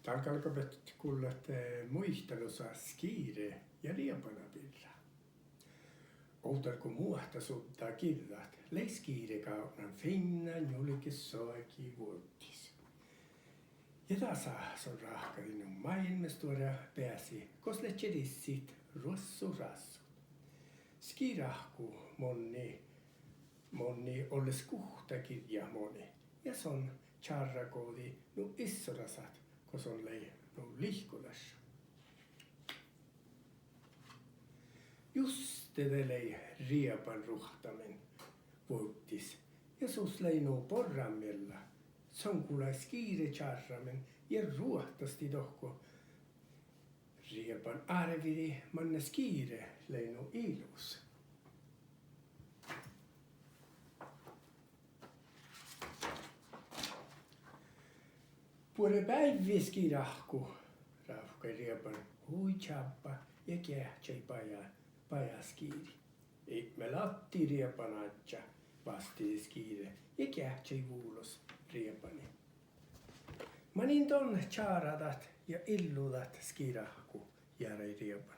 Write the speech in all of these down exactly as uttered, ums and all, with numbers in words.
Dál galgabehtet gullat, eh, muitalusa skire ja riebana birra. Ovdal go muohta sudda giđđat, lei skire gávdnan fiinna njulges soagi vuovddis. Ja dasa son ráhkadii nu máilmmi stuorra beasi, gos ledje rissit ruossu rássut. Skireáhkku monni, monni olles guhtta girjat moni, ja son čárragođii nu issorasat, go son lei nu lihkolaš. Juste de lei rieban ruohttamin vuovddis, ja sus lei nu borranmiella. Son gulai skire čárramin ja ruohtastii dohko. Rieban árvidii manne skire lei nu ilus. Buorre beaivvi, skireáhkku, rávkkai rieban hui čábbá ja geahčai bajá, bajá skiri. Ipmel atti, riebanáddjá, vástidii skire ja geahčai vulos riebanii. Manin don čáradat ja illudat, skireáhkku, jearai rieban.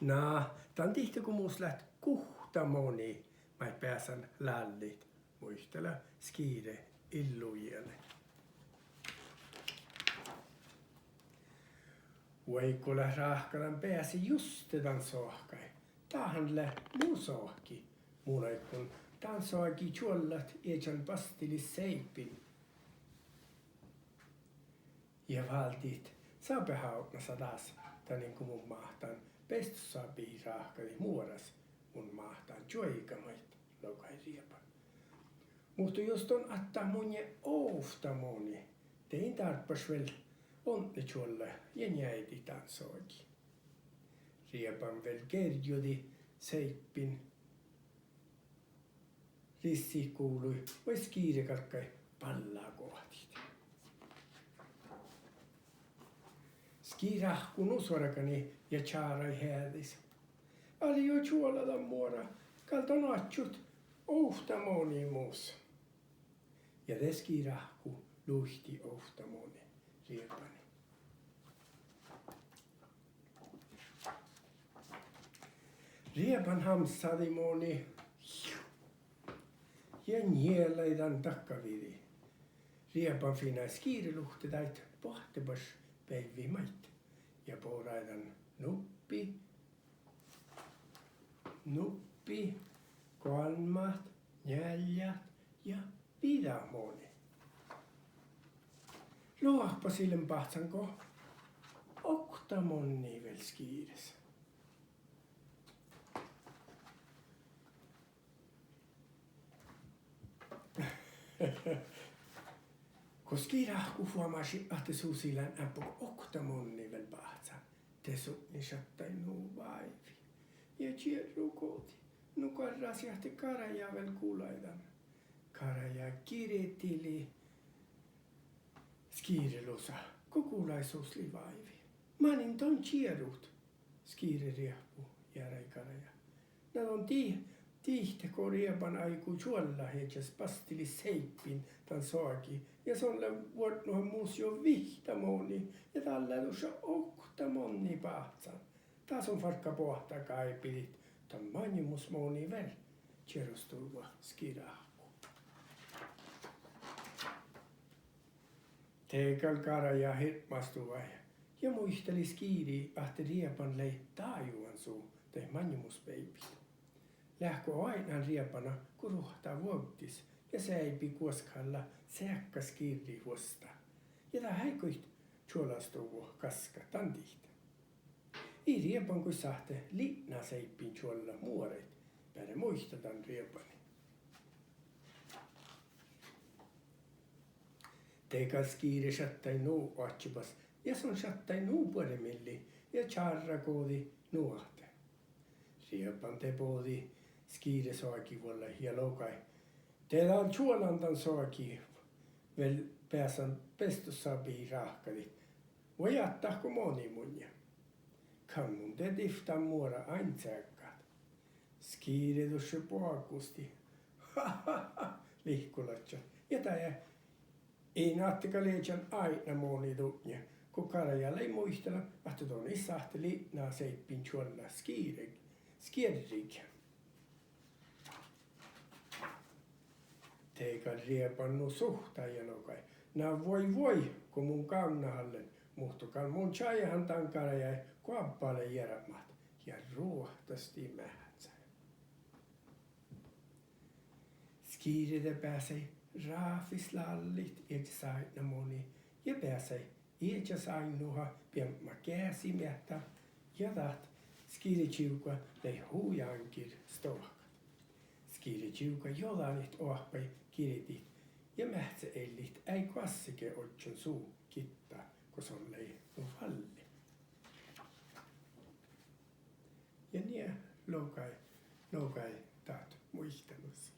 Na, dan dihte go mus leat guhtta moni maid beasan lállit, muitala skire illujienet. Vuoi go leat ráhkadan beasi juste dan soahkái, dat han lea mu soahki. Mun áiggun dan soagi čuollat iežan bastilis seibbiin. Ja váldit sábehavdnasa das, danin go mun máhtán bestussabbi ráhkadit muoras, mun máhtán čuoigat maid, logai rieban. Muhto jus don attat munnje ovtta moni, de in dárbbaš vel odne čuolla ja njeaidit dan soagi. Rieban vel gerjodii seibbiin. Rissit guvlui vai skire galggai ballagoahttit. Skireáhkku nu suorganii ja čárai heađis: Ale juo čuola dan muora, gal don oaččut ovtta moni mus. Ja de skireáhkku luittii ovtta moni riebanii. Rieban hamssadii moni ja njielai dan dakkaviđe. Rieban finai skireluhtte daid boahttebaš beaivvi maid ja borai dan nuppi, nuppi, goalmmát, njealját ja viđát moni. Loahpas ii lean báhcán go okta monni vel skires. Go skireáhkku fuomášii ahte sus ii lean eambbo go okta monni vel báhcán, de sutnje šattai nu váivi ja čierrugođii. Nu garrasii ahte garjá vel gulai dan. Garjá girdilii skirelusa go gulai sus lei váivi. Manin don čierut? Skireriehpu, jearai garjá. Na don di-, dihte go rieban áigu čuollat iežas bastilis seibbiin dan soagi ja son lea vuodnohan mus juo vihtta moni ja dál lea dušše okta monni báhcán. Dat son fargga boahtá gáibidit dan maŋimuš moni vel, čierostuvvo skireáhkku. De gal garjá hirbmastuvai ja muitalii skiri ahte rieban lei dájuhan su daid maŋimuš beaivviid. Leat go oaidnán riebana go ruohttá vuovddis ja seaibi guoskahalla seakka skirrii vuostá. Ja dat eai goit čuolastuvvo gaskat dan dihte. Ii rieban goit sáhte litna seibbiin čuollat muoraid, beare muital dan riebanii. De gal skire šattai nu oadjebas ja son šattai nu buorre millii ja čárragođii nu ahte. Rieban de bođii skire soagi vuollái ja logai: De dál čuolan dan soagi vel beasan bestussabbi ráhkadit. Vuoi attat go moni munnje. Gal mun de divttán muora ain ceaggat. Skire dušše boagustii, lihkolaččat, ja dajai In atte gal iežan áidna moni dutnje, go garjá lei muitalan ahte don ii sáhte litna seibbiin čuollat skir-, skierriid. De gal rieban nu suhtai ja logai: Na vuoi, vuoi, go mun gávnnahallen, muhto gal mun čájehan dan garjái go abbá lea jearmat. Ja ruohtastii meahccái. Skire de beasai ráfis lallit iežas áidna moni ja beasai iežas áinnuha biebmat geasi miehtá. Ja dat skirečivga lei hui áŋgir stoahkat. Skirečivga jođánit oahpai girdit ja meahcceellit eai goassege ožžon su gitta go son lei nu falli. Ja nie logai, logai dat muitalus.